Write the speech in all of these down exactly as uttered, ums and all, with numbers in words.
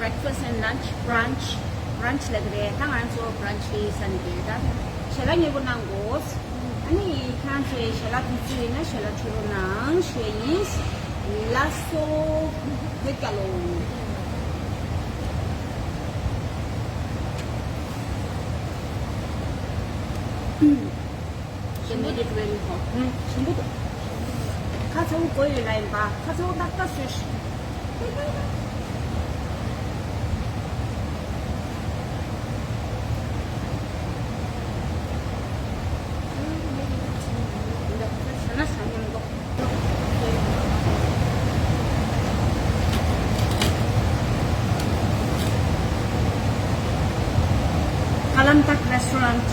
Breakfast and lunch, brunch, brunch ལབ་ཀྱི་རེད། ད་ང་ཚོ་brunch གི་ས་ནས་བསྡད་ད། ཞལ་ལག་མཉེས་པོ་གནང་དགོས། ཨ་ནི་ཁྱེད་རང་ཚོས་ཞལ་ལག་དུས་ཚོད་ཡིན་ན་ཞལ་ལག་མཆོད་རོགས་གནང་ཞུ་ཡ་ཡིན། ལགས་སོ། བོད་རྒྱལ་ལོ། They made it very hot. ཞིམ་པོ་འདུག་ཁ་ཚ་བོ་དགོས་ཡོད་ལ་ཡིན་པ། ཁ་ཚ་བོ་ཏག་ཏག་བཟོས་ཤིག Kalamtak Restaurant.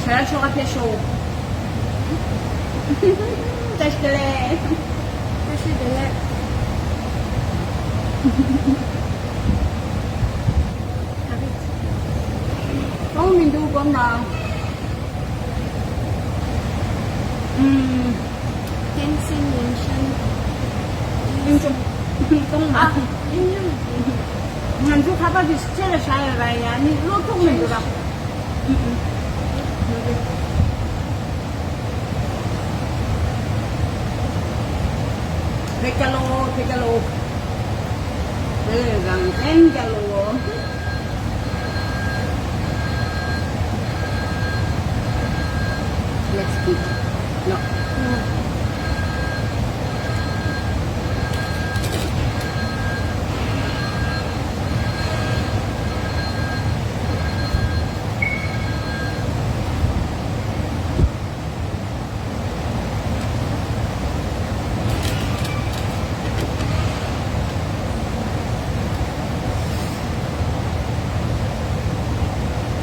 ཞལ་ལག་མཆོད་ག་ཕེབས་ཤོག་བཀྲ་ཤིས་བདེ་ལེགས། བཀྲ་ཤིས་བདེ་ལེགས། གཏོང་མི་འདུག་སྒོམ་ན། ཨུམ། ཐེན་སིན་ཡོན་ཤན། ཡོན་ཤན། གཏོང་མ། ཨ། ཡོན་ཤན། ང་ཚོ་ཁ་པར་དེ་ཕྱེ་ལ་བཞག་ཡོད་ར། ཡ་ནི་བློ་ཐུག་མི་འདུག་ར། བོད་རྒྱལ་ལོ། བོད་རྒྱལ་ལོ། བོད་རང་བཙན་རྒྱལ་ལོ། Let's eat. No.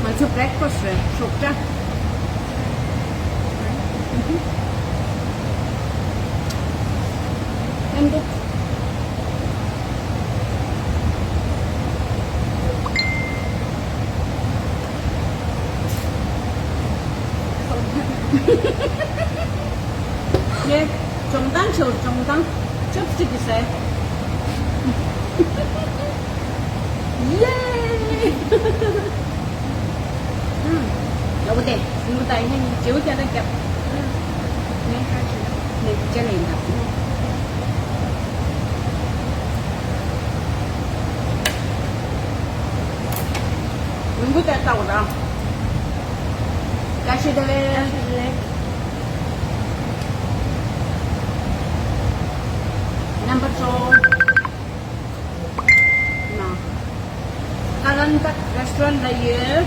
ང་ཚོ་breakfast རེད། ཞོགས་ཇ། ཨེ་འདུག་ཡེ། སྦྱོང་སྟངས་བྱེད། སྦྱོང་སྟངས། ཅོབ་སི་ཊིག་གིས་ཟས། ཡེ། ཨུམ། ཡག་པོ་དེ། ཟིང་པོ་ད་ཡིན་ན་ནི་བརྗེ་པོ་རྒྱག་ན་རྒྱབ། ངས་ཁ་ཆེ་ན་ནས་བརྗེ་ལ་ཡིན་ད། ཟིང་པོ་དེ་ལྟ་བུ་ར། བཀྲ་ཤིས་བདེ་ལེགས། བཀྲ་ཤིས་བདེ་ལེགས། རྣམ་པ་ཚོ། ན། ཀ་ལན་ཏག་རེ་སི་ཊོ་རན་ལ་ཡོད།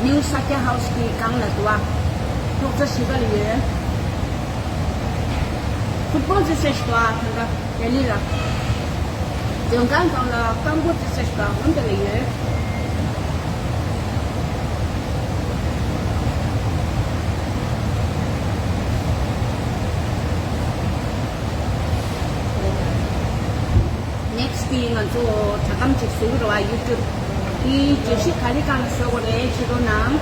ནིའུ་ས་ཀྱ་ཧའུ་སི་གི་སྒང་ལ་འདུག་བ། ཐོག་རྩེག་བཞི་པ་ལ་ཡོད། ཕུཊ་བོལ་རྩེད་ས་ཞིག་འདུག་བ། ད་ལྟ་ལྡི་ལི་ལ། མགྲོན་ཁང་སྒང་ལ་རྐང་སྤོལ་རྩེད་ས་ཞིག་འདུག་འོ་འདི་ལ་ཡོད། ནེག་སི་ཊི་ང་ཚོ་དྲ་གམ་ཅིག་བཟོ་གི་རེད་བ། ཡུ་ཊུབ་དེའི་བརྗོད་གཞི་ག་རེ་སྒང་ལ་བཟོ་དགོས་རེད། བྱེད་རོགས་གནང་།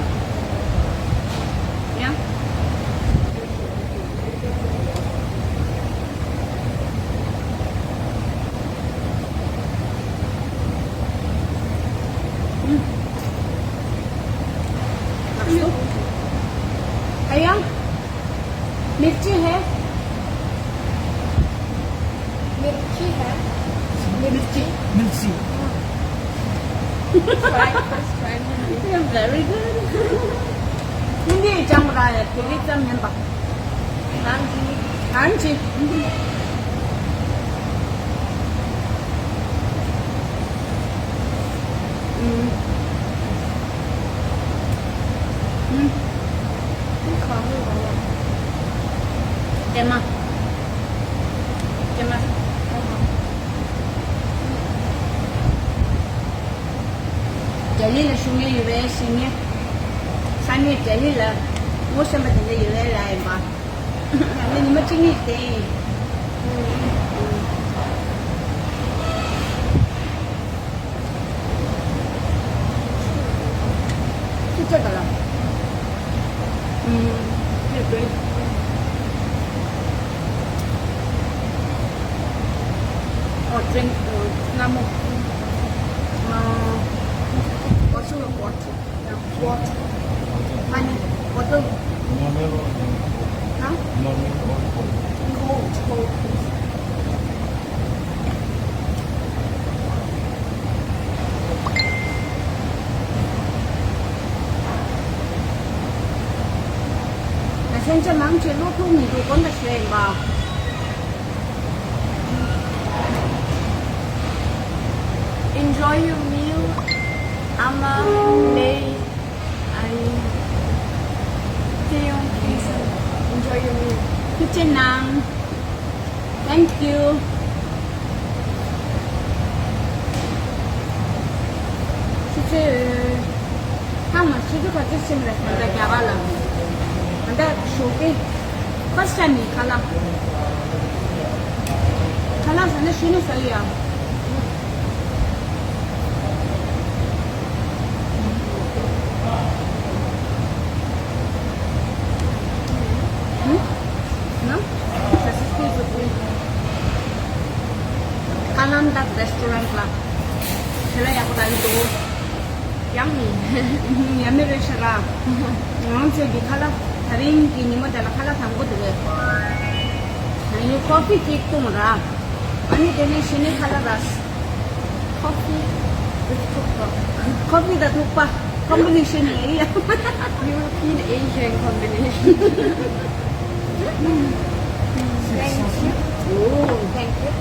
ཡ། ཨུམ། ལགས་སོ། ཨ་ཡ། मिर्ची है? मिर्ची है? मिर्ची। मिर्ची। Try, first try. Very good. Hindi ཅང་མ་ར་ཡ་དེ་རིགས་ཙམ་མིན་པ། ནང་གི། ནང་གི། ཨུམ། ཨུམ། ཨུམ། ཀྲེ་མ། ཀྲེ་མ། ལྡི་ལི་ལ་བཞུགས་མཁན་ཡོད་པའི་གཞིས་ངེས། ས་གནས་ལྡི་ལི་ལ་ངོ་ཤེས་པ་དེ་འདྲ་ཡོད་པའི་ལ་ཡིན་པ། ང་ཉི་མ་གཅིག་གཉིས་བསྡད་ཡིན། ཅི་བྱེད་ག་ལ། ཨུམ། ཅི་དགོས། Drink, uh, lemon. Uh, bottle of water. Yeah, water. Honey, bottle. Huh? Cold, cold. ད་ཤན་ཆ་མང་ཆེ་བློ་ཐུག་མི་འདུག་དགོངས་དག་ཞུ་ཡིན་པ། Enjoy your meal, Ama, Lei, and Taeyong, please enjoy your meal. ཐུགས་རྗེ་གནང་། Thank you. ཆུ་ཚོད། ཧ་མ་ཆུ་ཚོད་ག་ཚོད་ཕྱིན་རེད། ད་ལྟ་རྒྱ་གར་ལ། ད་ལྟ་ཞོགས་ཀས། ཁ་ཤ་ནི་ཁ་ལག་ཁ་ལག་ཟ་ན་ཤི་ནི་ཟ་ཡི་ཡ། ཨུ། ན། This is pizza, please. Kalandak restaurant ལ། དེ་ལ་ཡག་པོ་ལ་འདུག་ཡང་མིན། ཡང་མིན་རེད་ཤག་ར། ང་ཚོས་འདི་ཁ་ལག་ད་རིང་གི་ཉིན་མོ་དེ་ལ་ཁ་ལག་དང་པོ་དེ་རེད། ང་ཡི་ཀོ་ཕི་གཅིག་བཏུང་ར། ཨ་ནི་དེ་ནས་གཞི་ནས་ཁ་ལག་ར། Coffee with ཐུག་པ། ཀོ་ཕི་དང་ཐུག་པ། Combination ཡིན་ཡ། European Asian combination. Thank you. Oh, thank you.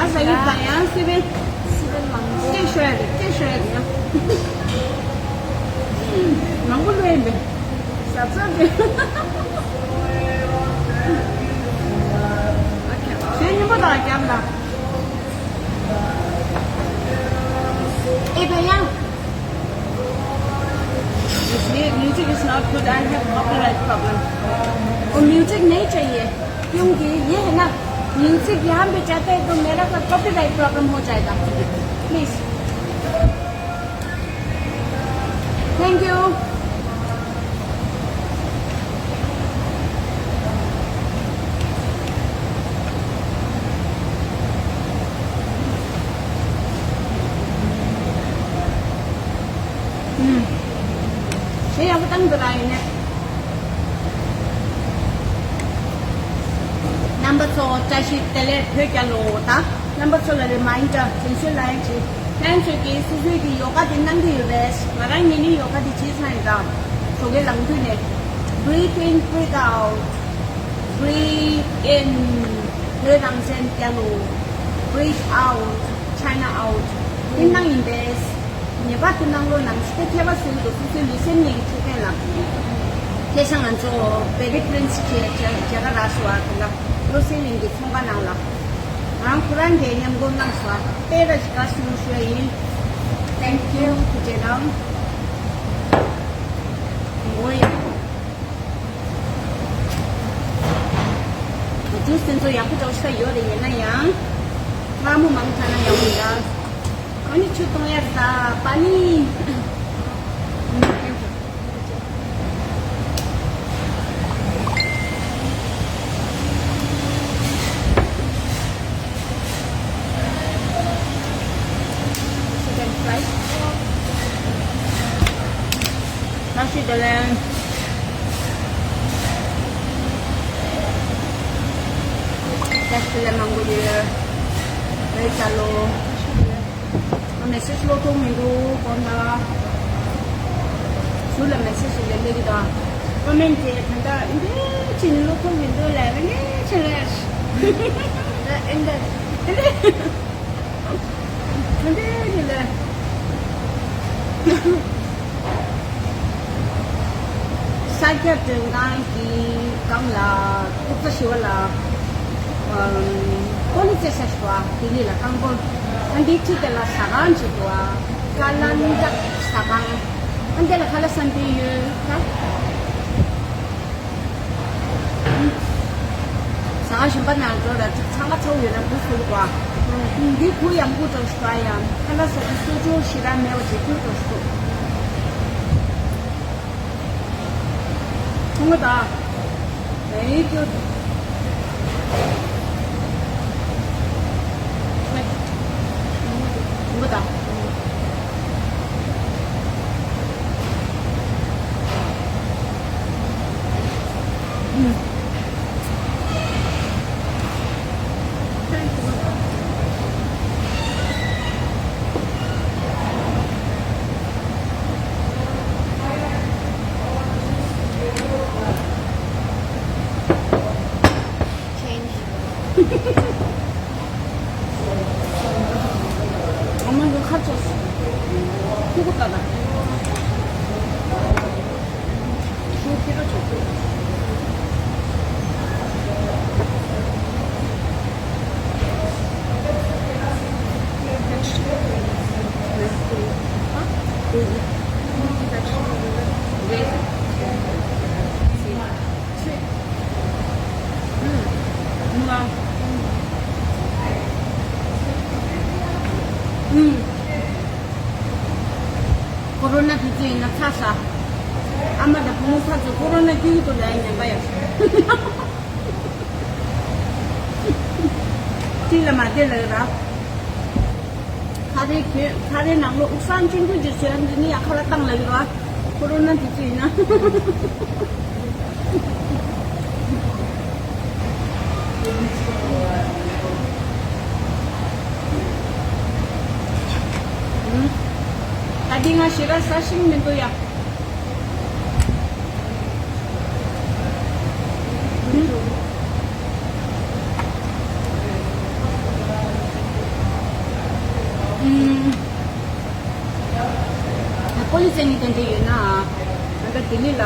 ཨ་ཟ་ཡི་ད་ཡང་སི་བེ། སི་བེ་མང་པོ། སྐད་ཤོད་ཡ་རེད། སྐད་ཤོད་ཡ་རེད་ཡ། མང་པོ་ལོས་ཡིན་པས། ཞབས་ཚ་དེ། ཞེ་སྙན་པོ་དང་རྒྱབ་ལ། ཨེ་བ་ཡང་། This music is not good. I have copyright problem. Oh, music नहीं चाहिए। क्योंकि ये है ना, music यहाँ पे जाता है तो मेरा का copyright problem हो जाएगा। Please. Thank you. ཞེ་ཡག་པོ་བཏང་འདུག་ར་ཡིན་ནས། རྣམ་པ་ཚོ་བཀྲ་ཤིས་བདེ་ལེགས་བོད་རྒྱལ་ལོ། ད་རྣམ་པ་ཚོ་ལ་རི་མའིན་ཌར་དྲན་གསོའི་ལན་ཅིག་ཁྱེད་ཚོས་ཀྱིས་སོ་སོའི་གི་ཡོ་ག་དེ་གནང་གི་ཡོད་པས། ང་རང་ཉིད་ནི་ཡོ་ག་དེ་བྱས་ཚར་ཡིན་ད། ཞོགས་ཀས་ལངས་དུས་ནས། Breathe in, breathe out. Breathe in. བོད་རང་བཙན་རྒྱལ་ལོ། Breathe out, China out. དེ་གནང་ཡིན་པས། ངེས་པར་དུ་གནང་རོགས་གནང་། ཞེས་ཁྱད་པར་གསོས་འདུག་སོ་སོའི་ལུས་སེམས་གཉིས་ཀྱི་ཐུགས་ཕན་ལ། སྐད་ཆ་ང་ཚོ་བེ་རི་པི་རིན་སི་བྱས་བྱས་བྱས་ཀ་རག་སོ་ཨ་དེ་ལ་བློ་གསལ་གླིང་གི་ཚོང་པ་ནང་ལ། ང་ཁོ་རང་གིས་མཉམ་སྒོ་གནང་སོ་ཨ། དཔེ་ར་ཞིག་ག་སུ་ཞུ་ཡ་ཡིན། Thank you. ཐུགས་རྗེ་གནང་། འོ་ཡ། ཇུས་དེ་ཚོ་ཡག་པོ་འདྲ་བོ་ཞིག་ཡོད་རེད། ཡིན་ན་ཡང་སྔ་མོ་མང་དྲགས་ན་ཡག་པོ་འདྲ། ཨ་ནི་ཆུ་གཏོང་ཡ་ས་པ་ནི། Chicken fried. ལྷ་ཞུ་དེ་ལན། ལྷ་ཞུ་ལས་མང་པོ་ཡོད། བོད་རྒྱལ་ལོ། ང་མེ་སེ་ཇི་ཀློག་ཐུབ་མི་འདུག་དགོངས་དག་སུ་ལ་མེ་སེ་ཇི་ལས་སླེབས་ཀྱི་འདུག་ཀོ་མེན་ཊི་དེ་ད་ལྟ་འདི་ཅི་ནི་ཀློག་ཐུབ་མི་འདུག་ལས་རེ་ངས་ཆེ་རེད། ཨེ་འདི། ཨེ་འདི། ཨེ་འདི་ནི་ལས། ས་སྐྱ་མགྲོན་ཁང་གི་སྒང་ལ་ཐུགས་རྩ་ཞུ་བ་ལ། ཨམ། ཀོ་ལི་ཙེ་ས་ཞུ་བ་ལྡི་ལི་ལ་རྐང་པོ། ཨ་འདི་ཅི་དེ་ལ་ཟ་ཁང་ཅིག་འདུག་ཨ། ཀ་ལན་ཌག་ཟ་ཁང་། ཨ་འདི་ལ་ཁ་ལག་བསམ་པའི་ཡོད་ད། ཟ་ཁང་གཞན་པ་ནང་འགྲོ་ར་ཚང་མ་ཚ་བོ་ཡོད་ན་འགུ་ཟུག་པ། འདི་གུ་ཡང་འགུ་འགྲོ་ཞུ་ཡང་ཁ་ལག་ཟ་རྒྱུ་སོ་སོ་ཞེ་དྲག་མེད་པ་ཅིག་འགུ་འགྲོ་ཞུ། ངོ་ད། ཨེ་ཅོ། ངོ་ད། Change. ཨ་མ་གི་ཁ་ཆོས། ཁུ་ཁུ་ཏ་ཏ། ཁུ་ཁི་རོ་ཆོས། ཁོ་རོ་ན་དུས་ཚོད་ཡིན་ན་ཚ་ས། ཨ་མ་དང་བུ་མོ་ཚ་ཚོ་ཁོ་རོ་ན་སྐྱེ་གི་འདུག་ལ་ཉན་པ་ཡོད། ཅི་ལ་མ་བདེ་ལ་ར། ཁ་རེ་གྱོད་ཁ་རེ་ནང་ལོ་དབུགས་སང་ཆེན་པོ་ཅིག་བཟོས་འདི་ནི་ཡ་ཁ་ལ་བཏང་ལ་ཡོད་ར། ཁོ་རོ་ན་དུས་ཚོད་ཡིན་ན། ད་འདི་ང་ཞེ་དྲག་ཟ་ཤེས་མི་འདུག་ཡ། ཨུམ། ཀོ་ལི་ཟེར་ནི་དེ་འདྲ་ཡོད་ན། ང་ད་ལྡི་ལི་ལ།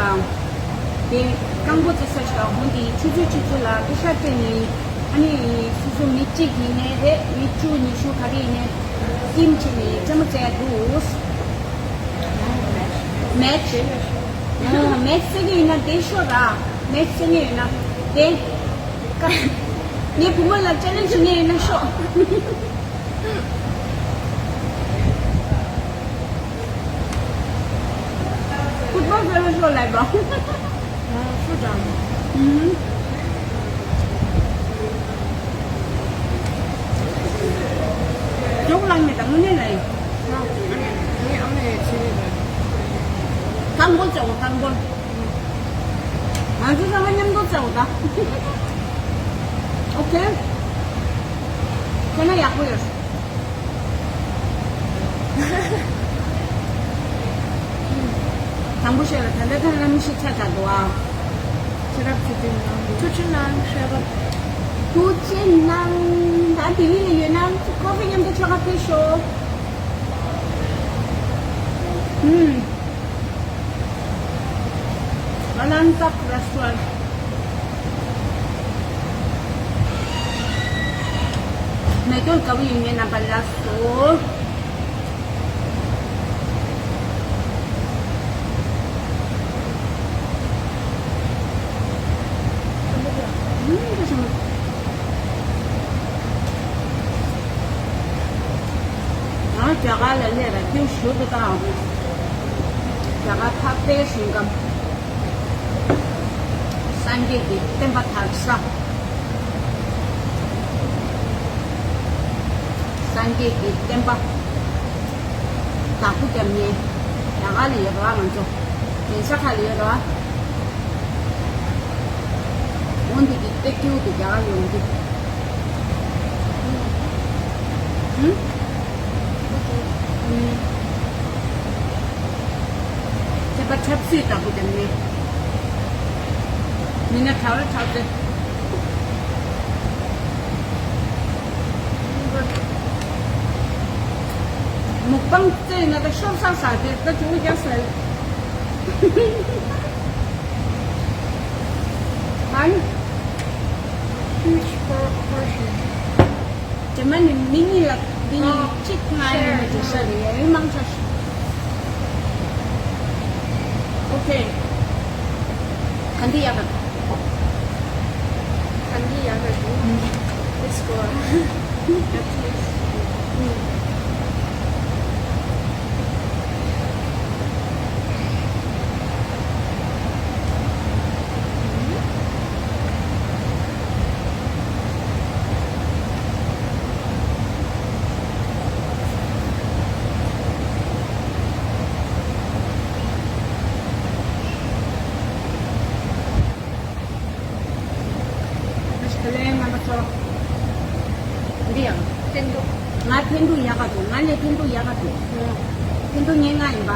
དེ་རྐང་པོ་ཙི་ས་ཞིག་ལ་འོང་དེ་ཆུ་ཚོད་ཆུ་ཚོད་ལ་པེ་ཤ་སྤྲད་ནི། ཨ་ནི་སོ་སོ་མི་གཅིག་ཡིན་ནའི་རེད། མི་བཅུ་ཉི་ཤུ་ག་རེ་ཡིན་ནའི། སྐྱིམ་བྱས་ནི་རྩེད་མོ་རྩེ་ཡ་འདུག་མེཆ། ཨ་མེཆ་ཟེར་གི་ཡིན་ན་དེ་ཤོག་ར། མེཆ་ཟེར་གི་ཡིན་ན་དེ། ཀ་ངའི་བུ་མོ་ལ་ཅེ་ལེན་ཇི་ཞུ་ནི་ཡིན་ན་ཤོག་ཕུཊ་བོལ་ཕེ་ཝ་རི་ཊི་ལབ་པ། ཨ་སུ་དང་། ཨུམ། ཇོག་ལང་མེད་ད་དངོས་གནས་ལ་ཡིན། ཨ་ནི་ངའི་ཨ་མས་ཚེ་རིང་རེད། ཐང་པོ་ཅོག་ཐང་པོ། ང་ཚོ་ཚང་མ་མཉམ་དུ་བཙལ་བ་ད། ཨོ་ཁེ། ཁྱེད་ན་ཡག་པོ་ཡོད། དང་པོ་བཤད་ལ་ད་ལྟ་ཐང་ལ་མི་ཤི་ཆ་ཆ་འདུག་ཨ། ཁྱེད་རབ་ཚེ་བརྟན་གནང་། ཐུགས་རྗེ་གནང་། ཐུགས་རྗེ་གནང་། ད་ལྡི་ལི་ལ་ཡོད་ན་ཀོ་ཧྥི་མཉམ་དུ་ཆོ་ག་ཕེབས་ཤོག་ཨུམ། Ananta Restaurant། མེ་ཏོག་དཀར་པོ་ཡིན་ངེས་རྣམ་པ་ལ་སོ། ང་རྒྱ་གར་ལ་སླེབས་ལ་ཁྱོད་ཞུ་གི་དང་། རྒྱ་གར་ཕག་པའི་ཞིང་ཁམས། སངས་རྒྱས་ཀྱི་བསྟན་པ་དར་ས། སངས་རྒྱས་ཀྱི་བསྟན་པ་བདག་པོ་རྒྱབ་མཁན་རྒྱ་གར་ལ་ཡོད་རེད་བ། ང་ཚོ་གདན་ས་ཁག་ལ་ཡོད་རེད་བ། འོན་ཏེ་འདི་སྟེགས་ཀྱི་འོག་ཏུ་རྒྱ་གར་ཡོང་གི། ཧུམ། ཨུམ། ཁྱད་པར་ཆབ་སྲིད་ལྟ་བུ་དེ་མིན། མི་སྣ་གྲྭ་བ་གྲྭ་བཙུན། མུག་པང་རྩེ་ན་ད་ཤོར་ས་ས་དེ་ད་ཅུང་རྒྱག་ས། ཨན། Huge por- portion. དེ་མ་ནི་མི་གཉིས་ལ་མི་གཅིག་ང་ཡིན་ན་འགྲིག་ས་རེད། ཡ་ཡིན་མང་ཆ་ཞིག་ཨོ་ཁེ། ག་འདི་ཡག་ག་འདུག་ག་འདི་ཡག་ག་འདུག Let's go. འདི་ཡང་འཐེན་ཐུག་ང་འཐེན་ཐུག་ཡག་ག་འདུག་ང་ལས་འཐེན་ཐུག་ཡག་ག་འདུག་འཐེན་ཐུག་ངན་ང་ཡིན་པ།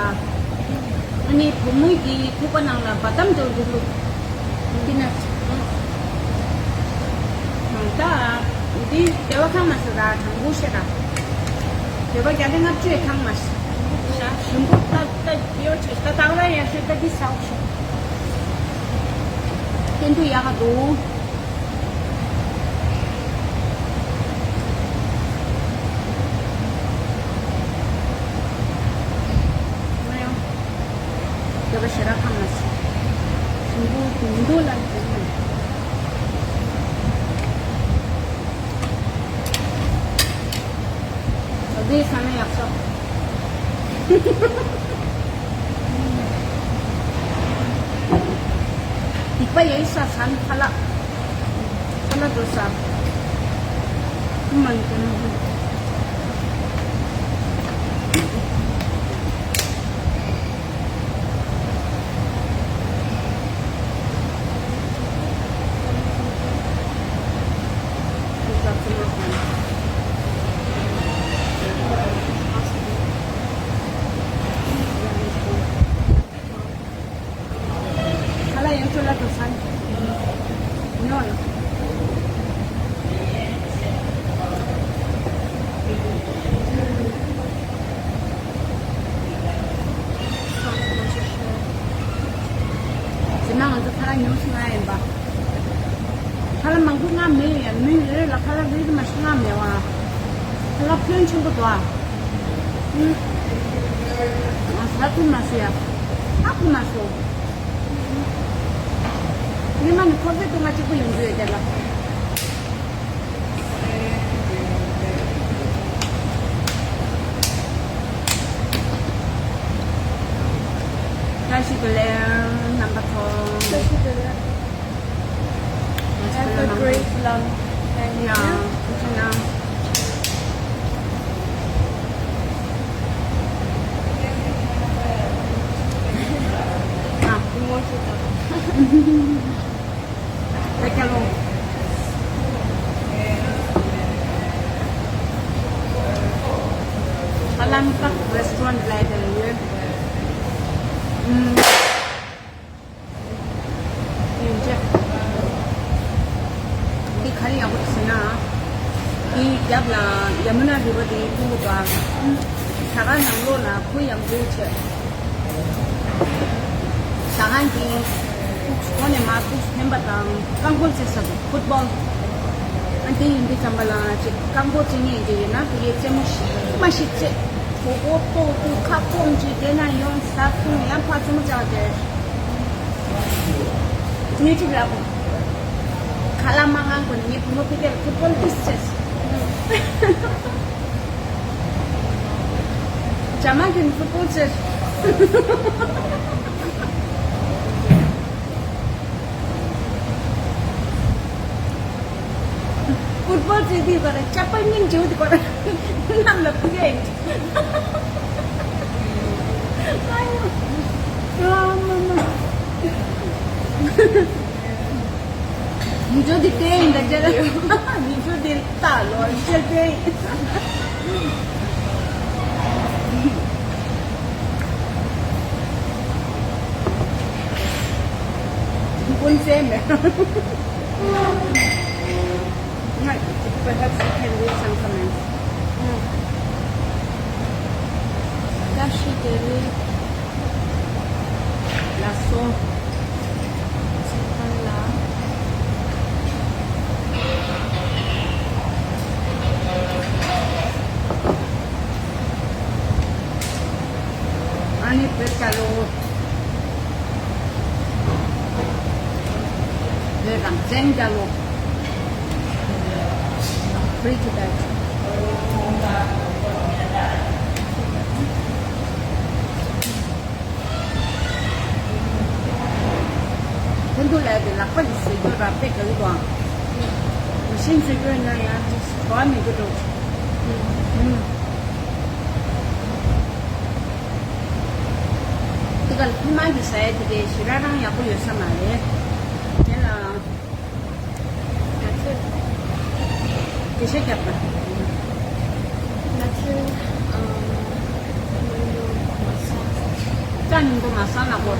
ཨ་ནི་བུ་མོ་གི་ཐུག་པ་ནང་ལ་བ་དམ་འདྲ་བོ་འདུག་འདི་ན། ད་འདི་སྡེ་བ་ཁང་མ་ཟེར་ར་དང་པོ་ཤེས་ར། སྡེ་བ་བརྒྱ་དང་ལྔ་བཅུའི་ཁང་མ་ཟེར། ཞིམ་པོ་ད་ད་ཡོད་ཆེ་ད་ད་ལ་ཡ་ཤོད་ད་འདི་ཟ་ཤོད། འཐེན་ཐུག་ཡག་ག་འདུག་ང་ཡང་སྐྱོ་པ་ཞེ་དྲག་ཁམས་ལ་སོང་། ཞིམ་པོ་དུང་དུ་ལ་འཛིན་ནས། འདི་ས་ནས་ཡག་ཤོས། སྡིག་པ་ཡོད་ས་ས་ནི་ཁ་ལག་ཁ་ལག་འགྲོ་ས། ཁུ་མ་ནི་ཁུ་ནི་ཁུ། ཁ་ལག་ཡང་ཁྲོ་ལ་འགྲོ་ས་ནི། ཉོ་ལ། དེ་ན་ང་ཚོ་ཁ་ལག་ཉོ་སོང་ང་ཡིན་པ། ཁ་ལག་མང་པོ་ང་མེད་ཡ། མི་རེ་ལ་ཁ་ལག་རེ་རེ་མ་ཞིག་ང་མེད་བ། ཁ་ལག་ཕོན་ཆེན་པོ་འདུག་ཨ། ང་ཟ་ཐུབ་མ་སོང་ཡ། ཧ་གོ་མ་སོང་། ཉི་མ་ནི་ཁོ་ཚོའི་སྟེང་ང་གཅིག་པུ་ཡོང་རྒྱུ་ཡོད་དེ་ལ། བཀྲ་ཤིས་བདེ་ལེགས་རྣམ་པ་ཚོ། བཀྲ་ཤིས་བདེ་ལེགས། Have a great lunch. Thank you. Yeah, good to know. Ah, emotional. Take a look. Alampak restaurant later here. Mm. ཡིན་ཅེ། འདི་ག་རེ་ཡག་པོ་ཟེར་ན། འདིའི་རྒྱབ་ལ་ཡ་མུ་ན་རི་བ་དེ་མཐོང་གི་འདུག་ཨ། ཟ་ཁང་ནང་ལོགས་ལ་ཁོ་ཡང་འདུག་ཅེ། ཟ་ཁང་གི་ཕུགས་གོང་ནས་མར་ཕུགས་འཐེན་པ་དང་རྐང་འཁོར་རྩེ་ས་འདུག་ཕུཊ་བོལ། ཨ་དེ་ཡིན་དུས་ཙམ་པ་ལ་ཅིག་རྐང་འཁོར་རྩེ་མཁན་དེ་ཡོད་ན་དེ་གའི་རྩེད་མོ་ཞིག་མ་ཞིག་རྩེ། གོ་གོ་ཕོག་ཏུ་ཁ་སྐོམ་ཅིག་དེ་ན་ཡོང་ཟ་ཐུང་ཡང་ཕར་རྩེད་མོ་རྩེ་བ་དེ། ངས་ཅིག་ལབ། ཁ་ལག་མ་མངགས་གོང་ནས་ངའི་བུ་མོ་ཕ་གིར་ཕུཊ་བོལ་ཏིས་བྱས། ཇ་མ་གིན་ཕུཊ་བོལ་བྱས། ཕུཊ་བོལ་བྱས་དུས་ཀ་ར་ཅག་པ་སྙིང་རྗེ་བོ་དེ་ཀ་ར་གནམ་ལ་ཕུ་གེ། ཨ་ཡོ། ཨ་མ་མ། མི་ཚོ་འདི་བལྟས་ཡིན་ད་ཅེ་ལ། མི་ཚོ་འདི་ལྟ་ལོ་ཅེ་བལྟས་ཡིན། ཀུན་གསལ་མེད། Perhaps you can read some comments. ཀ་ཤི་དེ་རི། ལགས་སོ། ཚེ་དཔལ་ལགས། ཨ་ནི་བོད་རྒྱལ་ལོ། བོད་རང་བཙན་རྒྱལ་ལོ། Free Tibet. ཁོང་ཚོ་ལ་དེ་ལག་པ་གི་བཟོས་རྒྱུ་ར་དཔེ་དགའ་གི་འདུག་ཨང་། མ་ཤིན་བཟོས་རྒྱུ་ཡིན་ན་ཡང་དེ་གོ་བ་མི་འདུག་འགྲོ། ཨུམ། དེ་ག་ལ་ཐུར་མ་གི་ཟ་ཡ་དེ་གའི་ཞེ་དྲག་རང་ཡག་པོ་ཡོད་ས་མ་རེད། དེ་ལ། ང་ཚོས། ཆེ་རྒྱབ་པ། ང་ཚོས་ཨམ་རྩྭ་ཉུང་པོ་མ་བཟོ་ན་གོ།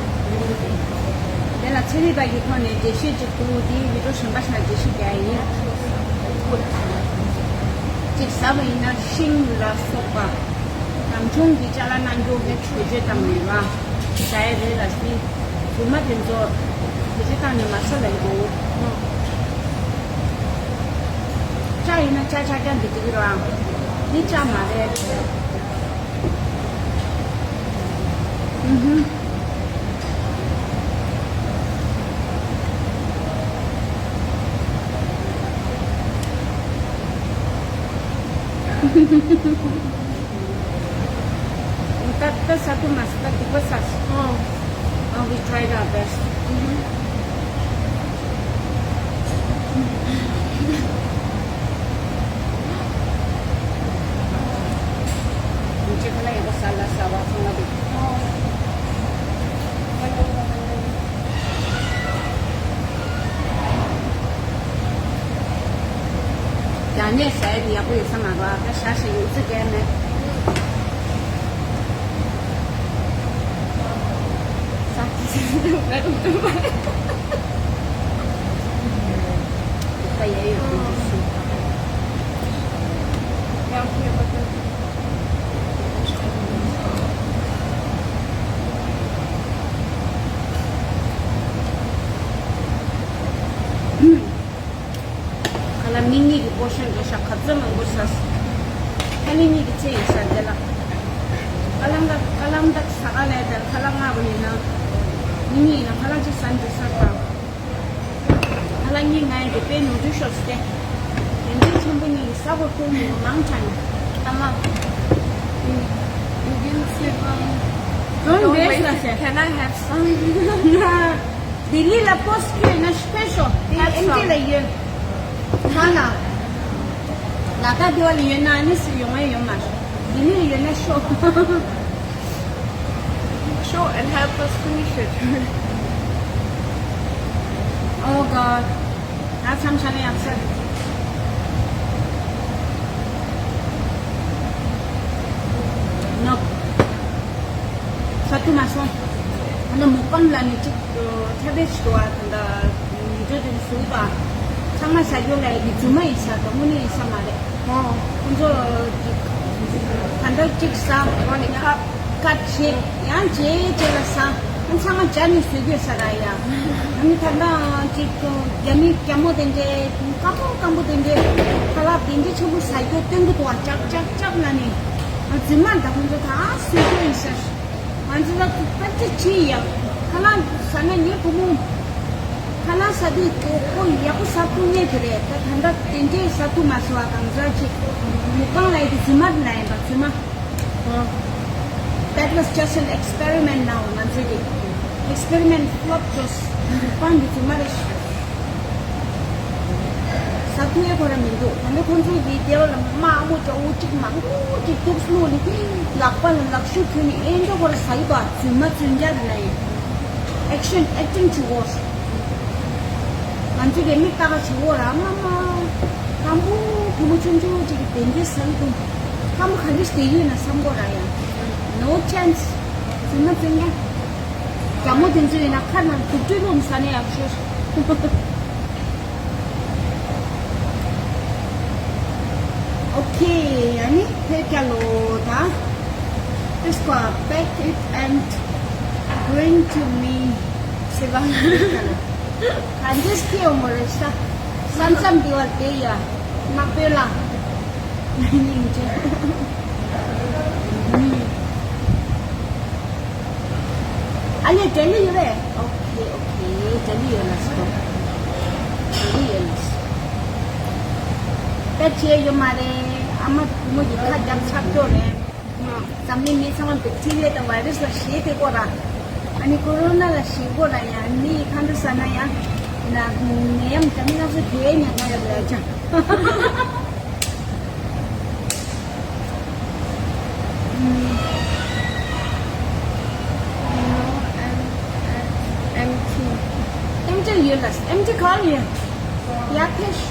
དེ་ལ་ཚན་རིག་པ་ཡི་ཐོག་ནས་འགྲེལ་བཤད་ཅིག་འདུག་འདིའི་བི་ཌིའོ་གཞན་པ་ཞིག་ལ་འགྲེལ་བཤད་རྒྱག་ཡིན། ཅིག་ཟ་བ་ཡིན་ན་ཤིང་ལ་སོགས་པ་རང་བྱུང་གི་ཅ་ལག་གནང་རྒྱུ་བེད་སྤྱོད་བཏང་ནས་ར། ཟ་ཡ་རེད་ལ་སྲིད། རྫུན་མ་དེ་ཚོ་བེད་སྤྱོད་བཏང་ནས་མ་ཟ་ལ་ཡིན་གོ། ཅ་ཡིན་ན་ཅ་ཆག་རྐྱང་འདི་འགྲིག་ར། འདི་ཅ་མ་རེད། ཨུ་ཧུམ། ད་ད་ས་ཐུབ་མ་སོང་ད་སྡིག་པ་བསགས་སོང་། ཨོ། Oh, we tried our best. ཁྱེད་ཁོ་ན་ཡག་པོ་ཟ་ལ་ཟ་བ་ཚང་མ་འདུག་རྒྱ་ནས་ཟས་དེ་ཡག་པོ་ཡོད་ས་མ་རེད། ད་ཞག་ཞིག་ཡོད་ཚོད་གས་མེད། ས་ད་ཡས་ཡོད་དུ་ཞུ། ཡག་པོ་ཡོད་པ་དང་། ཁ་ལག་མི་གཉིས་ཀྱི་པོར་ཤན་འགྲོ་ཤག་ག་ཚོད་མང་པོ་ཟ། ཁ་ལག་གཉིས་ཀྱི་ཚེ་ཡིན་ཤག་དེ་ལ། ཁ་ལག་འདི་ཁ་ལག་འདི་ཟ་ག་ལས་དེར་ཁ་ལག་མངགས་པ་ཡིན་ན། མི་གཉིས་ཡིན་ན་ཁ་ལག་གཅིག་ཟ་འགྲོ་ས་དང་། ཁ་ལག་གཉིས་ང་ཡི་དེ་དཔེ་ནོར་འཁྲུལ་ཤོར་སྟེ། དེ་འདྲའི་ཆེན་པོ་གཉིས་ཀྱི་ས་གོ་ཁུར་མི་མང་དྲགས་ནས། ཨ་མ། You didn't sit down. Don't waste, ལ་ཟེར། Can I have some? ལྡི་ལི་ལ་པོ་སི་ཊི་ཡོད་ན་ཤི་ཕེ་ཤོ། དེ་ཨེམ་ཊི་ལ་ཡོད། ཐང་ལ། ལ་དྭགས་དེ་བ་ལ་ཡོད་ན་ཨ་ནི་སུ་ཡོང་ཡ་ཡོད་མ་རེད། ལྡི་ལི་ལ་ཡོད་ན་ཤོ། Show and help us finish it. Oh God. ད་མཚམས་ཆ་ལ་ཡག་ས། ནོ། ས་ཐུབ་མ་སོང་། ཨ་ནི་མུག་པང་ལ་ནི་གཅིག་ཐེབས་རེ་ཞིག་འདུག་ཨ། ད་ལྟ་ཡུལ་གྲུ་དེ་ཚོ་བཟོས་པ། ཚང་མ་ཟ་རྒྱུ་ལ་ཡི་རྫུན་མ་ཡིན་ས་དང་དངོས་གནས་ཡིན་ས་མ་རེད། ཨོ། ཁོང་ཚོ་ད་ལྟ་གཅིག་ཟ། ཨོ་ནི་ཁ། ཀ་བྱེད། ཡང་རྗེས་རྗེས་ལ་ཟ། ཨ་ཚང་མ་སྦྱར་ནས་བཟོས་དགོས་ས་ར་ཡ། ཨ་ནི་ད་ལྟ་གཅིག་རྒྱ་མི་རྒྱ་མོ་དེ་འདྲའི་སྐམ་པོ་སྐམ་པོ་དེ་འདྲའི་ཁ་ལག་དེ་འདྲའི་ཆེན་པོ་ཟ་རྒྱུ་སྟོན་གི་འདུག་བ། ཅག་ཅག་ཅག་ལ་ནི། རྫུན་མ་འདྲ་ཁོང་ཚོ་ད་བཟོས་དགོས་ཡིན་ས། ང་ཚོ་ལ་ད་ཅི་ཅི་ཡ། ཁ་ལག་ཟ་ན་ངའི་བུ་མོ། ཁ་ལག་ཟ་དུས་ཁོ་ཁོ་ཡག་པོ་ཟ་ཐུབ་ངེས་ཀྱི་རེད། ད་ད་ལྟ་དེ་འདྲའི་ཟ་ཐུབ་མ་སོང་བ་དང་ཟ་ཅིག་མུག་པང་ལ་ཡི་དུས་རྫུན་མ་ལ་ཡིན་པ་རྫུན་མ། That was just an experiment now. ང་ཚོའི་གི་experiment flop བྱས། མུག་པང་གི་རྫུན་མ་རེད། ཟ་ཐུབ་ཡས་ཁོ་ར་མི་འདུག་ད་ནི་ཁོང་ཚོའི་གི་དེ་བ་ལ་དམག་མོ་ཅོག་འུ་གཅིག་མང་པོ་ཅིག་ཐུགས་བློ་ནི་ལག་པ་ལ་ལག་ཤུབས་གྱོན་ནས་ཨེ་འདྲ་ཁོ་ར་ཟ་ཡི་པ་རྫུན་མ་རྫུན་རྐྱལ་རེད་ལ་ཡིན། Action, acting to work. ང་ཚོ་གི་མིག་ལྟ་ག་བྱེད་འོ་ར་མ་མ། སྐམ་པོ་བུ་མོ་ཆུང་ཆུང་ཅིག་གི་དེ་འདྲའི་ཟ་གི་འདུག་སྐམ་པོ་ག་འདྲ་ཞིག་བསྡད་ཡོད་ན་བསམ་གོ་ར་ཡ། No chance. རྫུན་མ་རྫུན་རྐྱལ། རྒྱ་མོ་དེ་ཚོ་ཡིན་ན་ཁ་ནང་དུག་སྦྲུལ་བླུགས་ཟ་ནས་ཡག་ཤོས། Okay, ཨ་ནི་ཕེབས་རྒྱ་ལོ་ད། Just go pack it and bring to me. ཟེར་བ། ག་འདྲས་ཁྱེར་ཡོང་བ་རེད་ཤག་ས་མཚམས་འདི་བར་བསྡད་ཡ། ནག་པོའི་ལ། སྙིང་རྗེ། ཨ་ལས་འབྲེལ་ལི་ཡོད་པས། ཨོ་ཁེ་ཨོ་ཁེ། འབྲེལ་ལི་ཡོད་ལ་སོ། འབྲེལ་ལི་ཡོད་ལ་སོ། དཔེ་བྱས་ཡོད་མ་རེད། ཨ་མ་བུ་མོ་གི་ཁ་རྒྱབ་ཆག་ཀྱོག་རེད། འཛམ་གླིང་མི་ཚང་མ་བེག་ཊི་རི་ཡ་དང་བྷའི་རེ་སི་ལ་ཞེད་དེ་ཀོ་ར། ཨ་ནི་ཀོ་རོ་ན་ལ་ཞེད་ཀོ་ར་ཡང་མི་ཡི་ཁ་འདྲ་ཟ་ན་ཡང་། ན་ནད་ཡམས་འཛམ་གླིང་སྣ་ཚོགས་རྒྱལ་ཡས་ཉག་ཉག་ཡོད་པ་ལ་ཅང་། ཨེམ་ཊི། ཨེམ་ཊི་ཡོད་ལ། ཨེམ་ཊི་གང་ཡོད། ཡ་ཕེ་ཤ།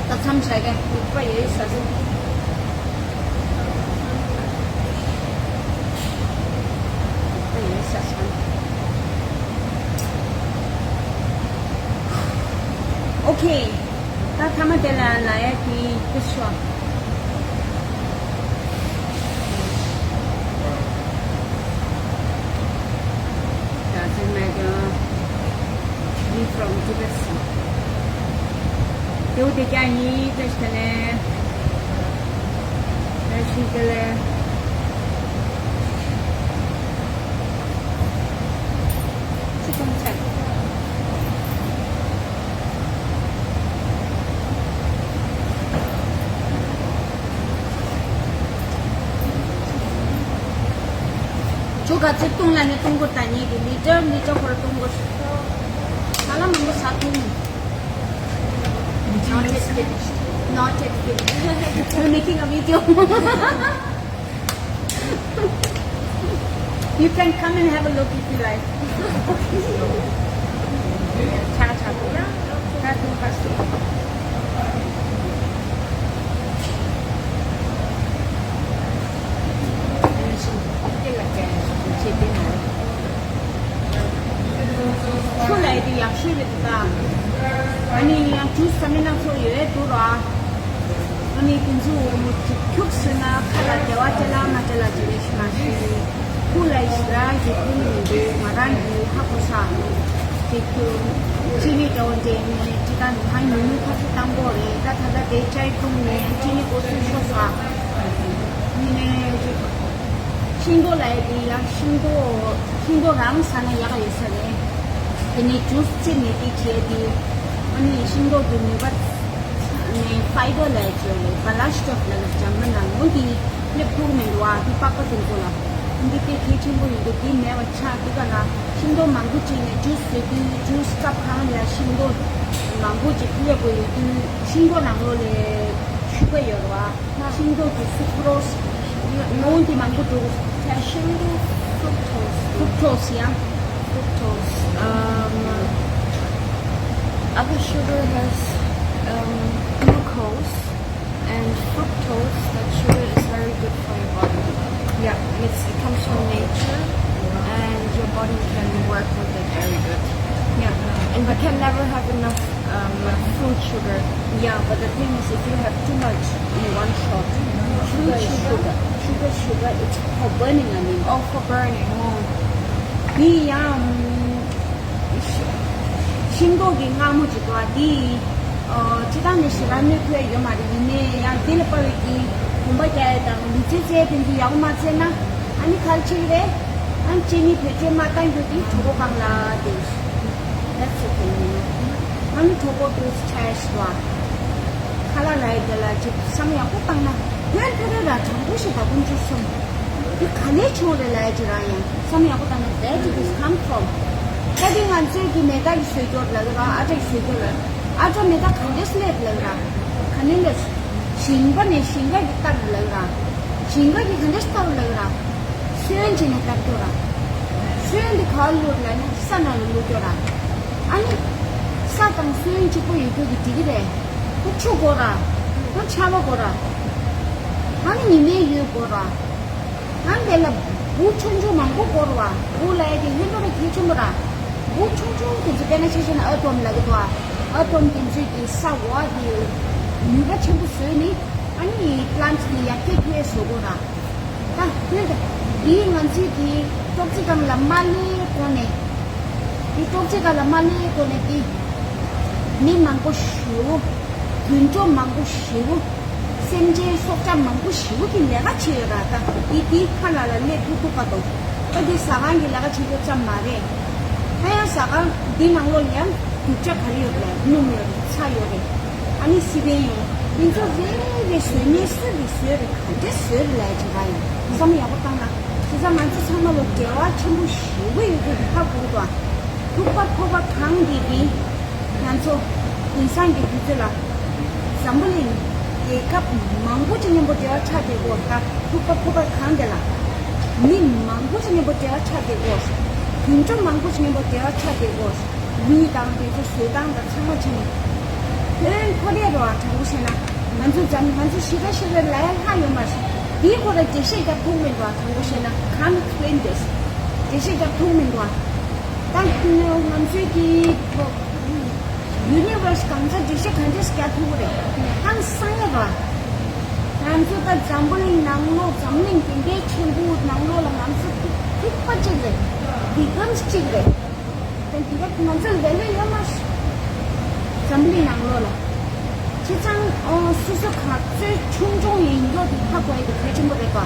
ད་མཚམས་བཞག་གི་ཡིག་པ་ཡོད་ས་སོང་། ཡིག་པ་ཡོད་ས་སོང་། ཨོ་ཁེ། ད་ཐ་མ་དེ་ལ་ལ་ཡ་དེ་ཀུ་ཤོ། Doesn't matter. We from Tibet. དེའུ་དེ་ཀྱང་ཡིན་ཏེ་ཤི་ལེ། ཏེ་ཤི་ཀ་ལེ། ཚིག་ཀུན་ཆག་ཁྱོད་ག་ཚོད་བཏུང་ལ་ནི་བཏུང་དགོས་ད་ཉིད་ཀྱི་ལི་ཊར་ལི་ཊར་ཁོ་ར་བཏུང་དགོས། ཧ་ལམ་མང་པོ་ཟ་ཐུབ་མི། Not yet finished. Not yet finished. We're making a video. You can come and have a look if you like. Cha cha. Cha cha. ཁྱོད་ལ་དེ་ཡག་ཤོས་རེད་ད། ཨ་ནི་ཡང་ཇུས་ཟ་མི་སྣ་ཚོགས་ཡོད་འདུག་ར། ཨ་ནི་དེ་ཚོ་ཁྱུག་ཟོས་ན་ཁ་ལ་བདེ་བ་སྤྲད་ལ་མ་སྤྲད་ལ་ཅི་རེད་ཤི་མ་ཤི། ཁུ་ལ་ཞི་ར་གི་ཁུ་ནི་མི་འདུག་ང་རང་གི་ཧ་གོ་ས། དེ་ཁྱུ་ཅི་ནི་འདྲ་བོ་འདྲ་ནི་ཅི་ད་ནི་ཧ་ཉུང་ཉུང་ཁ་ཤས་བཏང་གོ་རེད་ད། ད་ལྟ་དེ་ཅའི་ཁུང་ནི་ཅི་ནི་གོ་ཚུལ་ཤོ་ས། ནི་ནི་ཅི། ཤིང་ཏོག་ལ་ཡ་དེ་ཡང་ཤིང་ཏོག་ཤིང་ཏོག་རང་ཟ་ན་ཡག་ཡོད་ས་རེད། དེ་ནས་ཇུས་བཙིར་ནས་དེ་བྱས་ཏེ། ཨ་ནི་ཤིང་ཏོག་གི་ནུས་པ་ནས་ཕའི་བར་ལ་ཡ་བྱས་ནས་བ་ལ་ཤི་ཊོབ་ལ་ལ་འཇམ་པ་ནང་ལོ་འདི་སླེབས་ཐུབ་མི་འདུག་ཨ། དེ་པགས་པ་དེ་ཚོ་ལ་འདི་དེ་གལ་ཆེན་པོ་ཡིན་འདུག་དེ་མེད་པ་ཆགས་འདུག་ག་ལ། ཤིང་ཏོག་མང་པོ་བྱས་ནས་ཇུས་བཟོས་དུས་ཇུས་ཀབ་གང་ལ་ཤིང་ཏོག་མང་པོ་ཅིག་སླེབས་དགོས་ཡོད་དུས་ཤིང་ཏོག་ནང་ལོགས་ལ་ཤུ་གར་ཡོད་རེད་བ། ཤིང་ཏོག་གི་སུ་ཀྲོ་སི། ལོང་དེ་མང་པོ་འགྲོ། Cashew fructose. Fructose, yeah. Fructose. Um, other sugar has, um, glucose and fructose. That sugar is very good for your body. Yeah, it's, it comes from nature, and your body can work with it very good. Yeah, and you can never have enough um, fruit sugar. Yeah, but the thing is, if you have too much in one shot, fruit sugar, sugar, sugar, it's for burning, I mean. Oh, for burning. Oh. དེ་ཡང་ཤིང་ཏོག་གི་མངར་མོ་ཅིག་འདུག་ཨ། དེ་ཨ་སྤྱིར་བཏང་ནས་ཞེ་དྲག་གནོད་ཐུབ་ཡ་ཡོད་མ་རེད། ཡིན་ནའི་ཡང་དེ་ལ་དཔའ་བའི་གི་གོམ་པ་རྒྱག་ཡ་དང་ལུས་རྩལ་རྩེ་ཡ་དེ་ཚོ་ཡག་པོ་མ་རྩེས་ན་ཨ་ནི་ག་རེ་བྱེད་ཀྱི་རེད། ཨ་ནི་ལྕེ་ནི་བེད་སྤྱོད་མ་བཏང་རྒྱུ་དེ་གྲོད་ཁོག་སྒང་ལ་དེ། That's okay, you know. ཨ་ནི་གྲོད་ཁོག་ཏུ་ཆ་ཡ་ཞིག་བ། ཁ་ལག་ལ་ཡི་དེ་ལ་ཅིག་བསམ་ཡག་པོ་བཏང་ན་ཡོད་ཕེ་རེ་ར་དྲང་པོ་ཞིག་ད་དཀོན་མཆོག་གསུམ། འདི་ག་ནས་བྱུང་རེད་ལ་ཡ་ཅིག་རང་ཡང་བསམ་ཡག་པོ་བཏང་ན་where did this come from? ད་འདི་ང་ཚོའི་གི་མེ་ཏོག་གི་བཟོས་སྐྱོར་ལ་ར་ཨ་ཏྲ་གི་བཟོས་སྐྱོར་ལ་ཨ་ཏྲ་མེ་ཏོག་ག་འདྲས་སླེབས་ལ་ར་ག་ནས་སླེབས། ཞིང་པ་ནས་ཞིང་ཁ་གི་བཏབ་ལ་ར་ཞིང་ཁ་གི་ག་འདྲས་བཏབ་ལ་ར། སོན་བྱས་ནས་བཏབ་རྒྱུ་ར། སོན་འདི་ག་བླུགས་ལ་ནི་ས་ནང་ལ་བླུགས་རྒྱུ་ར། ཨ་ནི། ས་དང་སོན་གཅིག་པོ་ཡོད་རྒྱུ་གི་འགྲིག་གི་རེད། ཁུག་ཆུ་དགོས་ར། ཁུག་ཆར་པ་དགོས་ར། ཨ་ནི་ཉི་མའི་འོད་དགོས་ར། ཨ་ནི་དེ་ལ་འབུ་ཆུང་ཆུང་མང་པོ་དགོས་ར་བ། འབུ་ལ་ཡ་གི་ཧེ་འགྲོ་ར་གི་ཆུང་ར། འབུ་ཆུང་ཆུང་དེ་ཚོ་དཔེར་ན་ཆ་བཞག་ན་ཨ་ཏོམ་ལ་གི་དོ་ཨ། ཨ་ཏོམ་དེ་ཚོས་གི་ས་འོག་གི་ནུས་པ་ཆེན་པོ་བཟོས་ནི་ཨ་ནི་པི་ལན་ཊི་དེ་ཡར་རྒྱས་ཐུབ་ཡས་བཟོ་དགོས་ར། ད་ལྟོས་དང་། འདིའི་ང་ཚོའི་གི་ཏོག་ཙི་སྒང་ལ་མ་སླེབས་གོང་ནས། འདི་ཏོག་ཙི་སྒང་ལ་མ་སླེབས་གོང་ནས་འདི། མི་མང་པོ་ཞེ་པོ། དུད་འགྲོ་མང་པོ་ཞེ་པོ། སེམས་ཅན་སྲོག་ཆགས་མང་པོ་ཞེ་པོ་གི་ལས་ཀ་བྱས་ཡོད་ར་ད། འདི་འདི་ཁ་ལ་ལ་སླེབས་ཐུབ་ཐུབ་པ་དང་། ད་འདི་ཟ་ཁང་གི་ལས་ཀ་བྱེད་རྒྱུ་ཙམ་མ་རེད། ད་ཡང་ཟ་ཁང་འདི་ནང་ལོགས་ལ་ཡང་རྒྱུ་ཆ་ག་རེ་ཡོད་རེད། སྣུམ་ཡོད་རེད། ཚྭ་ཡོད་རེད། ཨ་ནི་སི་པན་ཡོད། འདི་ཚོ་རེ་རེ་བཟོས་ནས་སུ་རེ་བཟོས་རེད། ག་འདྲ་བཟོས་རེད་ལབ་ཡ་ཅིག་རག་ཡོད། བསམ་ཡག་པོ་བཏང་ན། བྱས་ཙང་ང་ཚོ་ཚང་མ་ལ་འབྲེལ་བ་ཆེན་པོ་ཞེ་པོ་ཡོད་རྒྱུ་དེ་ཧ་གོ་གི་འདུག་ཨ། ཐུག་པ་ཕོར་པ་གང་དེ་གིས་ང་ཚོ་དེང་སང་གི་དུས་ཚོད་ལ་འཛམ་བུ་གླིང་རྒྱལ་ཁབ་མང་པོ་ཅིག་མཉམ་པོ་འབྲེལ་བ་ཆགས་བསྡད་ཡོད་རེད་ད། ཐུག་པ་ཕོར་པ་གང་དེ་ལ་མི་མང་པོ་ཅིག་མཉམ་པོ་འབྲེལ་བ་ཆགས་བསྡད་ཡོད་རེད། དུད་འགྲོ་མང་པོ་ཅིག་མཉམ་པོ་འབྲེལ་བ་ཆགས་བསྡད་ཡོད་རེད། ལུད་དང་དེ་ཚོ་བཟོས་སྟངས་དང་ཚང་མ་བྱས་ནས། ཁོ་རེ་རོ་ཨ་དྲང་པོ་བཤད་ན། ང་ཚོ་འཛམ་ང་ཚོ་ཤི་ར་ཤི་ར་ལ་ཡ་ལྷ་ཡོད་མ་རེད། དེའི་སྐོར་ལ་འགྲེལ་བཤད་རྒྱབ་ཐུབ་མི་འདུག་ཨ། དྲང་པོ་བཤད་ན། Can't explain this. འགྲེལ་བཤད་རྒྱབ་ཐུབ་མི་འདུག་ཨ། ད་ང་ཚོའི་གི་ཡུ་ནི་ཝར་སི་གང་ཚ་འགྲེལ་བཤད་གང་འདྲས་རྒྱག་ཐུབ་ཀྱི་རེད། ཧང་སང་ཡ་ར། ང་ཚོ་ད་འཛམ་བུ་གླིང་ནང་ལོགས། འཛམ་གླིང་འདི་འདྲའི་ཆེན་པོའི་ནང་ལོགས་ལ་ང་ཚོ་ཐིགས་པ་གཅིག་རེད། བི་ཀམ་སི་གཅིག་རེད། དེ་འདི་ག་ང་ཚོ་ལས་ལས་ཡོད་མ་རེད། འཛམ་གླིང་ནང་ལོགས་ལ། བྱས་ཙང་ཨོ་སོ་སོ་ག་ཚོད་ཆུང་ཆུང་ཡིན་མདོག་དེ་ཧ་གོ་ཡ་དེ་གལ་ཆེན་པོ་རེད་པ།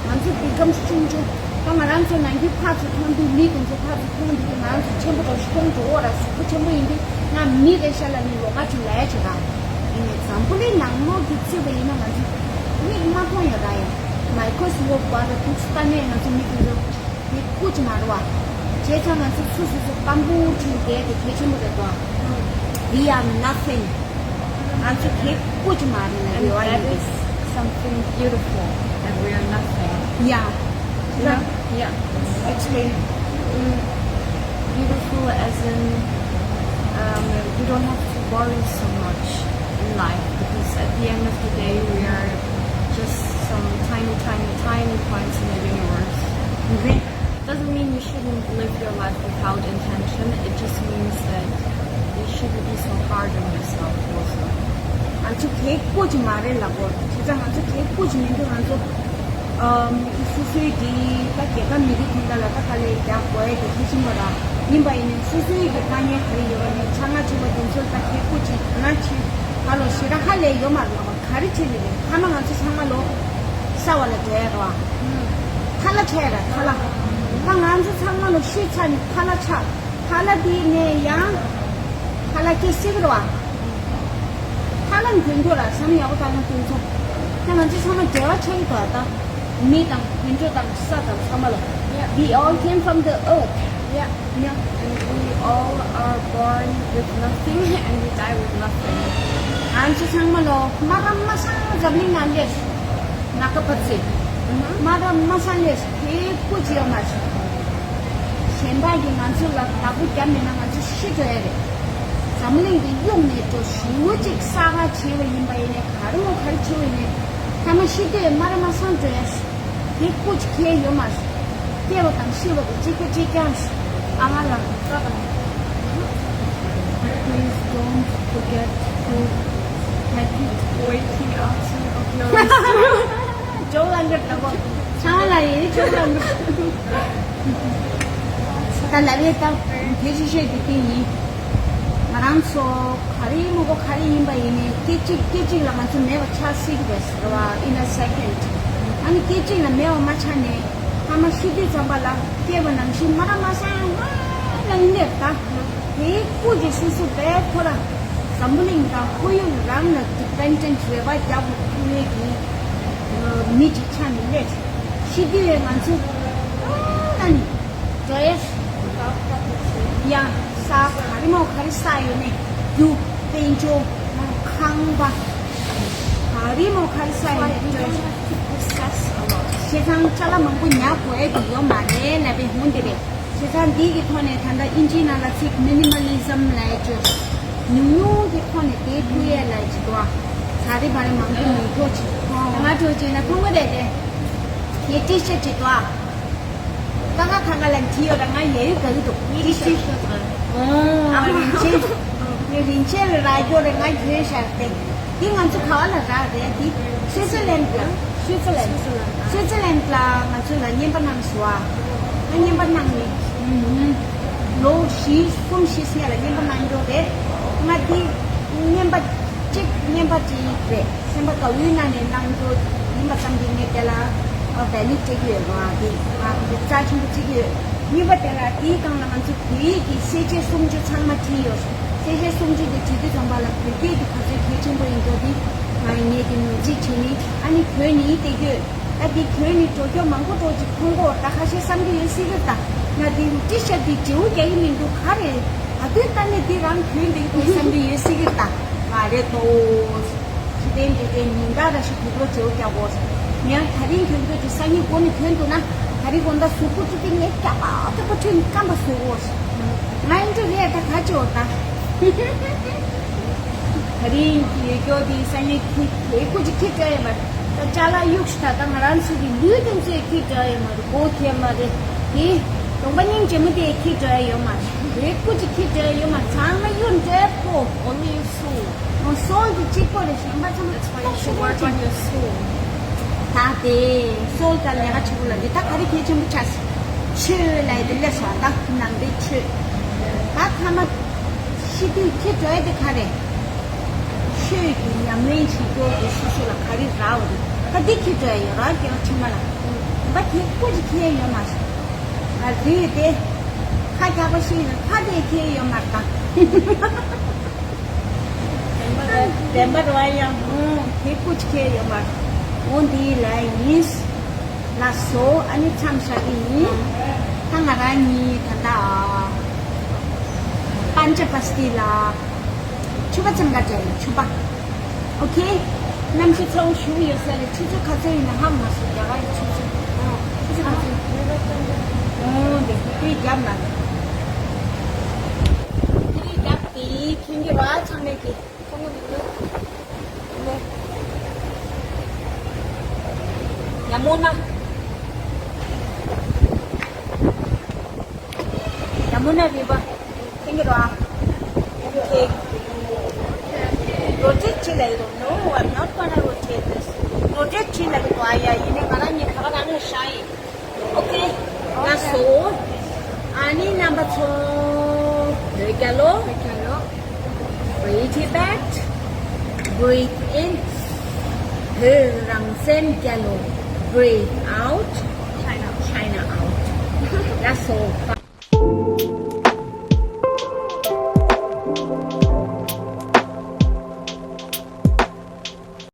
ང་ཚོ་བི་ཀམ་སི་ཆུང་ཆུང་། ད་ང་རང་ཚོ་ནང་རྒྱུ་ཕར་ཚུར་མཐོང་དུས། མི་དེ་ཚོ་ཕར་ཚུར་མཐོང་དུས་ང་རང་ཚོ་ཆེན་པོ་འགྲོ་ཞིག་མཐོང་འགྲོ་འོ་ར། གཟུགས་པོ་ཆེན་པོ་ཡིན་དུས་ང་མི་རེད་ཤག་ལབ་ནས་ལོགས་ཀ་ཅིག་ལབ་ཡ་བྱེད་ག་ཡིན་ནས། འཛམ་བུ་གླིང་ནང་ལོགས་ཀྱི་བརྩིས་པ་ཡིན་ན་ང་ཚོ་མིག་མ་མཐོང་ཡ་ར་ཡ། མའི་ཀོ་སི་ཀོབ་བར་དུ་ཐུགས་སུ་བཏང་ནས་ང་ཚོ་མི་དེ་ཚོ་གད་ཁུག་ཅིག་མ་རེད་བ། བྱས་ཙང་ང་ཚོ་སོ་སོ་སོ་སྐམ་པོ་ཁྲིད་བསྡད་དེ་གལ་ཆེན་པོ་རེད་དོ། We are nothing. ང་ཚོ་གད་ཁུག་ཅིག་མ་རེད་ལ། And we are that is nothing. Something beautiful, that we are nothing. Yeah. You know? Yeah. Explain. Mm, beautiful as in, um, you don't have to worry so much in life, because at the end of the day, we are just some tiny, tiny, tiny points in the universe. Okay. Doesn't mean you shouldn't live your life without intention. It just means that you shouldn't be so hard on yourself also. ང་ཚོ་གད་ཁུག་ཅིག་མ་རེད་ལབ་དགོས། བྱས་ཙང་ང་ཚོ་གད་ཁུག་ཅིག་མི་འདུག་ང་ཚོ་ཨམ་སོ་སོའི་གི་ད་རྒྱལ་ཁབ་མི་རིགས་དེ་འདྲ་ལ་ད་དཀའ་ལས་རྒྱག་དགོས་ཡ་དེ་གལ་ཆེན་པོ་ར། ཡིན་པ་ཡིན་ནའི་སོ་སོའི་གི་དཀའ་ངལ་ག་རེ་ཡོད་པ་ནས་ཆ་ང་ཆེ་བ་དེ་ཚོ་ད་གད་ཁུག་ཅིག་ང་ཆེ་ད་ལོ་ཞེ་དྲག་ཧ་ལས་ཡོད་མ་རེད་ལབ་པ། ག་རེ་བྱས་ནས་རེད། ཐ་མ་ང་ཚོ་ཚང་མ་ལོ་ས་བ་ལ་འགྲོ་ཡ་རེད་བ། ཐ་ལ་ཆགས་ཡ་ར་ཐ་ལ། ད་ང་ཚོ་ཚང་མ་ལོ་ཤི་ཚར་ནས་ཐ་ལ་ཆགས། ཐ་ལ་དེ་ནས་ཡང་ཐ་ལ་སྐྱེ་སྲིད་རེད་བ། ཐ་ལ་འགྱོ་འགྱོ་ར་བསམ་ཡག་པོ་ཐ་ལ་འགྱོ་འགྱོ། ད་ང་ཚོ་ཚང་མ་འབྲེལ་བ་ཆགས་ཀྱི་འདུག་ད་མི་དང་དུད་འགྲོ་དང་ས་དང་ཚང་མ་ལ། Yeah. We all came from the earth. Yeah. Yeah. And we all are born with nothing and we die with nothing. ང་ཚོ་ཚང་མ་ལོ་མ་ར་མ་སང་འཛམ་གླིང་ནང་སླེབས། ང་ཀ་པ་ཚེ། མ་ར་མ་སང་སླེབས་དེ་ཀུ་ཅི་ཡོད་མ་ཞིག་གཞན་པ་གིས་ང་ཚོ་ལ་བདག་པོ་བརྒྱབ་མེད་ན་ང་ཚོ་ཤི་འགྲོ་ཡ་རེད། འཛམ་གླིང་འདི་གཡུག་ནས་འགྲོ་ཞེ་པོ་ཅིག་ས་ག་བྱས་པ་ཡིན་པ་ཡིན་ནའི་ག་རེ་མོ་ག་རེ་བྱས་པ་ཡིན་ནའི་ཐ་མ་ཤི་དུས་མ་ར་མ་སང་འགྲོ་ཡ་ཞིག་དེ་ཀུ་ཅི་ཁྱད་ཡོད་མ་རེད། སྐྱེ་བ་དང་ཤི་བ་དེ་གཅིག་པ་གཅིག་རྐྱང་རེད། ཨ་ང་ལ་ས་དང་། Please don't forget to get it waking up of yours. ཇོ་ལ་འདྲ་ལྟ་བུ། ཆང་ལ་ཡིན་ཇོ་ལ་འདྲ། ད་ལ་རེ་ད་དེ་ཅི་བཤད་དེ་དེ་ཡིན། ང་རང་ཚོ་ག་རེ་མོ་གོ་ག་རེ་ཡིན་པ་ཡིན་ནའི་སྐད་ཅིག་སྐད་ཅིག་ལ་ང་ཚོ་མེད་པ་ཆགས་སྲིད་ཀྱི་རེད་ཟེར་བ། In a second. ཨ་ནི་སྐད་ཅིག་ལ་མེད་པ་མ་ཆགས་ནས་ཕ་མ་ཤི་དུས་ཙམ་པ་ལ་སྐྱེས་པ་ནང་བཞིན་མ་ར་མ་སང་ང་ལ་ཡིན་ནས་ད་དེའི་སྐུ་གི་སོ་སོ་བས་ཁོ་ར་འཛམ་བུ་གླིང་དང་ཁོར་ཡུག་རང་ལ་ཌི་པེན་ཌེན་ཊི་རེ་བ་རྒྱག་དགོས་ཁུལ་གྱི་མི་ཅིག་ཆགས་ནས་སླེབས། ཤི་དུས་ང་ཚོ་ཨ་ནི། འགྲོ་ཡས། ཡང་ས་ག་རེ་མོ་ག་རེ་ས་ཡོད་ནས་རྒྱུ་དཔལ་འབྱོར་ཁང་པ་ག་རེ་མོ་ག་རེ་ས་ཡོད་ནས་འགྲོ་ཡས། བྱས་ཙང་ཅ་ལག་མང་པོ་ཉར་དགོས་ཡས་དེ་ཡོད་མ་རེད་ལབ་པའི་ཧོན་དེ་རེད། བྱས་ཙང་འདི་གི་ཐོག་ནས་ད་ལྟ་ཨིན་ཇིའི་ནང་ལ་ཚིག་མི་ནི་མ་ལི་ཛམ་ལབ་ཡས་བརྗོད། ཉུང་ཉུང་གི་ཐོག་ནས་དེ་ཐུག་ཡས་ལབ་ཡས་ཅིག་འདུག་ཨ། ད་རེས་བ་རེ་མང་པོ་མི་འགྲོ་ཅིག་ང་འགྲོ་ཅིག་ན་ཐུང་ངུ་རེད་དེ། ངས་ཊི་ཤར་ཊི་ཅིག་འདུག་ཨ། ཀ་ཁ་ཁ་ཁ་ལ་བྲིས་ཡོད་ར། ང་ཡ་ཡུ་ག་གི་འདུག་ངས་ཊི་ཤར་ཊི་ཞུ་དགོས། ཨ་མ་རིན་ཆེན། ངས་རིན་ཆེན་ལ་རག་རྒྱུ་རེད། ང་གྱོན་ཤར་ཏེ། འདི་ང་ཚོ་ག་བ་ལ་རག་རེད། འདི་སུའི་ཙི་ལན་ལ། སུའི་ཙི་ལན། སུའི་ཙི་ལན་ལ་ང་ཚོ་ལ་རྔན་པ་གནང་སོང་ཨ། ང་རྔན་པ་གནང་ནི། ཨུམ། ལོ་བཞི་གསུམ་བཞི་སྔོན་ལ་རྔན་པ་གནང་རྒྱུ་རེད། ང་འདི་རྔན་པ་གཅིག་རྔན་པ་གཅིག་རེད། སེམས་པ་དགའ་བོའི་ངང་ནས་གནང་རྒྱུ་ཡིན་པ་ཙམ་གྱིས་ངས་དེ་ལ་ཨ་ཝེ་ལིའུ་སྤྲད་ཀྱི་ཡོད། ང་འདི་ང་འདི་རྩ་ཆེན་པོ་བརྩི་གི་ཡོད། གཉིས་པ་དེ་ལ་དེའི་སྒང་ལ་ང་ཚོ་བོད་ཡིག་གི་གསལ་བྱེད་སུམ་ཅུ་ཚང་མ་བྲིས་ཡོད། གསལ་བྱེད་སུམ་ཅུ་དེ་བྲིས་དུས་ཙམ་པ་ལ་བོད་སྐད་དེ་ག་ཚོད་གལ་ཆེན་པོ་ཡིན་འགྲོ་འདི་ང་ངས་དེ་ངོས་འཛིན་བྱས་ནས། ཨ་ནི་བོད་ནས་བལྟས་ཡོད། ད་འདི་བོད་ནས་འགྲོ་སྐྱོད་མང་པོ་འགྲོ་ཅིག་མཐོང་གོ། ད་ཁ་ཤས་བསམ་གྱི་ཡོད་སྲིད་གི། ད་ང་འདི་ཊི་ཤར་ཊི་འདི་བརྗེ་བོ་རྒྱག་གི་མི་འདུག་ག་རེ། ད་དུས་ད་ནི་འདི་རང་གྱོན་བསྡད་ཀྱི་འདུག་བསམ་གྱི་ཡོད་སྲིད་གི། ད་མ་རེད་དོ། ཇི་ལྟར་འདི་ལྟར་ཉིན་ལྟར་ར་ཞིག་དུས་འགྲོ་བརྗེ་བོ་རྒྱག་དགོས། ཡང་ད་རིང་གྱོན་རྒྱུ་དེ་སང་ཉིན་དགོང་ནས་གྱོན་འདུག་ན། ད་རིང་དགོང་དག་གཟུགས་པོ་ཚོ་དེ་ངས་སྐྱ་པ་ཚ་པོ་ཁྲོད་ནས་སྐམ་པ་བཟོ་དགོས། ང་ཡིན་འགྲོ་རེད། ད་ག་ཅི་འོ་ད། ད་རིང་གི་ཡོད་སྐྱོ་དེ་སང་ཉིན་ཁྱི་དེ་ཀུ་ཅི་ཁྱི་འདྲ་ཡོད་མ་རེད། ད་ཅ་ལག་གཡུགས་ཤི་ད་ད་ང་རང་ཚོ་གི་ལུས་དེ་ཚོས་ཁྱི་འདྲ་ཡོད་མ་རེད། སྒོ་ཁྱི་མ་རེད། དེ་གདོང་པ་སྙིང་རྗེ་མོ་དེ་ཁྱི་འདྲ་ཡོད་མ་རེད། དེ་ཀུ་ཅི་ཁྱི་འདྲ་ཡོད་མ་རེད། ཚང་མ་གཡུ་འདྲ་པོ། Only your soul. ཨོ་སོལ་དེ་གཅིག་པོ་རེད། གཞན་པ་ཚང་མ། That's why you should work on your soul. ད་དེ་སོལ་ད་ལས་ཀ་ཆེ་པོ་ལ་འདི་ད་ག་རེ་གལ་ཆེན་པོ་ཆགས་སོང་། ཆོས་ལ་དེ་སླེབས་སོང་། ད་ནང་པའི་ཆོས་ད་ཐ་མ་ཤི་དུས་ཁྱི་འགྲོ་ཡ་དེ་ག་རེ། ཆོས་ཀྱི་ཉམས་ལེན་བྱེད་རྒྱུ་གི་སོ་སོ་ལ་ག་རེ་རག་པ་རེད། ད་འདི་ཁྱི་འགྲོ་ཡ་ཡོད་ར་སྐྱེ་བ་ཕྱི་མ་ལ། ད་ཁྱི་ཀུ་ཅི་ཁྱི་ཡ་ཡོད་མ་སོང་། ང་དེ་དེ་ཁ་རྒྱག་པ་ཞིག་ཡིན་ན་ཁ་དེ་ཁྱི་ཡ་ཡོད་མ་རེད་ད། བདེན་པ་རེད་བ། ཡང་ཧུང་དེ་ཀུ་ཅི་ཁྱི་ཡ་ཡོད་མ་རེད། འོ་འདི་ལ་ཡིན། ལགས་སོ། ཨ་ནི་མཚམས་བཞག་གི་ཡིན། ད་ང་རང་གཉིས་ད་ལྟ་པན་ཅ་པ་སྟི་ལ་ཕྱུ་པ་ཙམ་ག་འདྲ་ཡིན། ཕྱུ་པ། ཨོ་ཁེ། གནམ་གཤིས་ཚ་བོ་ཞེ་པོ་ཡོད་ས་རེད། ཆུ་ཚོད་ག་ཚོད་ཡིན་ན་ཧ་མ་སོང་། རྒྱ་གར་གྱི་ཆུ་ཚོད། ཆུ་ཚོད་ག་ཚོད་ཡིན། འོ་དེ་དེ་རྒྱབ་ན་རེད། དེ་རྒྱབ་དེ་ཁྱེད་ཀྱི་ར་ཚང་མས་ཀྱི། Yamuna. Yamuna River. Think it off. Okay. Rotate chi lai do. No, I'm not gonna rotate this. Rotate chi lai do. Aya, ine ngara ni khaga dang shai. Okay. That's all. Ani number two. Breathe out. Breathe it back. Breathe in. Hurang sen galo. Breathe out. China out. That's all.